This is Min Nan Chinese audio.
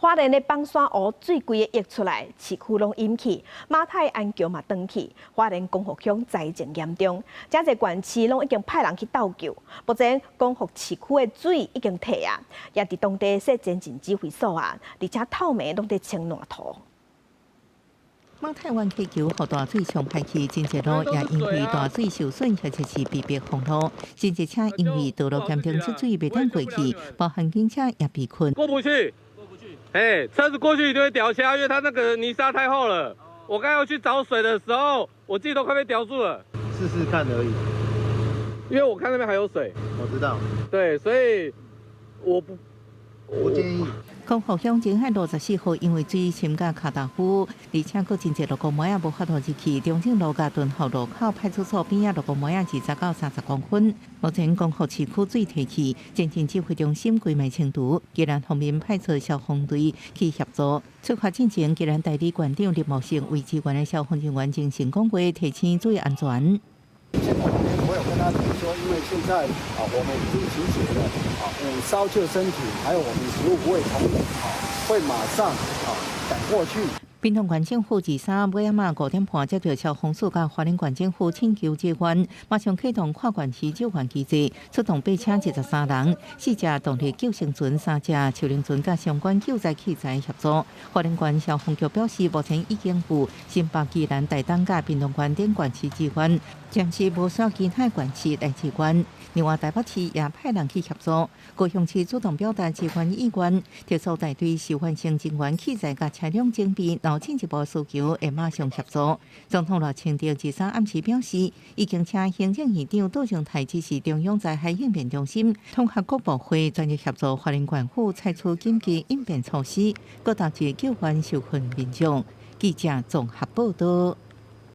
花蓮的枋山湖水規个溢出來，市區攏淹去，馬太鞍橋嘛斷去，花蓮光復鄉災情嚴重，誠濟縣市攏已經派人去鬥救。目前光復市區的水已經退啊，也佇當地設前進指揮所啊，而且透暝攏佇清爛塗。馬太灣溪橋予大水沖歹去，真濟路也因為大水受損，或者是被迫封路。真濟車因為道路嚴重積水，袂當過去，包含警車也被困。過不去，過不去。哎，車子過去就會掉下，因為它那個泥沙太厚了。我剛要去找水的時候，我自己都快被吊住了。試試看而已，因為我看那邊還有水。我知道。對，所以我不，我建議。光復鄉前海路24號因為水深甲跤踏深，而且閣真濟落雨仔無法度入去。中正路佮敦孝路口派出所邊仔落雨仔20到30公分。目前光復市區水退去，前進指揮中心規暝清除，宜蘭方面派出消防隊去協助。出發進前，宜蘭代理縣長林茂盛為支援的消防人員精神講話，提醒注意安全。我有跟他講說，因為現在啊，我們已經集結了啊5艘救生艇，還有我們15位同仁啊，會馬上啊趕過去。屏東縣政府23尾仔晚5點半接到消防署佮花蓮縣政府請求支援，馬上啟動跨縣市救援機制，出動八車23人，四隻動力救生船、三隻樹輪船佮相關救災器材協助。花蓮縣消防局表示，目前已經有新北、宜蘭、台東佮屏東縣等縣市支援，暫時無需要其他縣市來支援。另外，台北市也派人去協助。高雄市主動表達支援意願，特搜大隊受訓成人員器材佮車輛準備，若有進一步需求，會馬上協助。總統賴清德23暗時表示，已經請行政院長杜榮泰指示中央災害應變中心，統合各部會專業協助花蓮縣府採取緊急應變措施，閣投入救援受困民眾。記者綜合報道。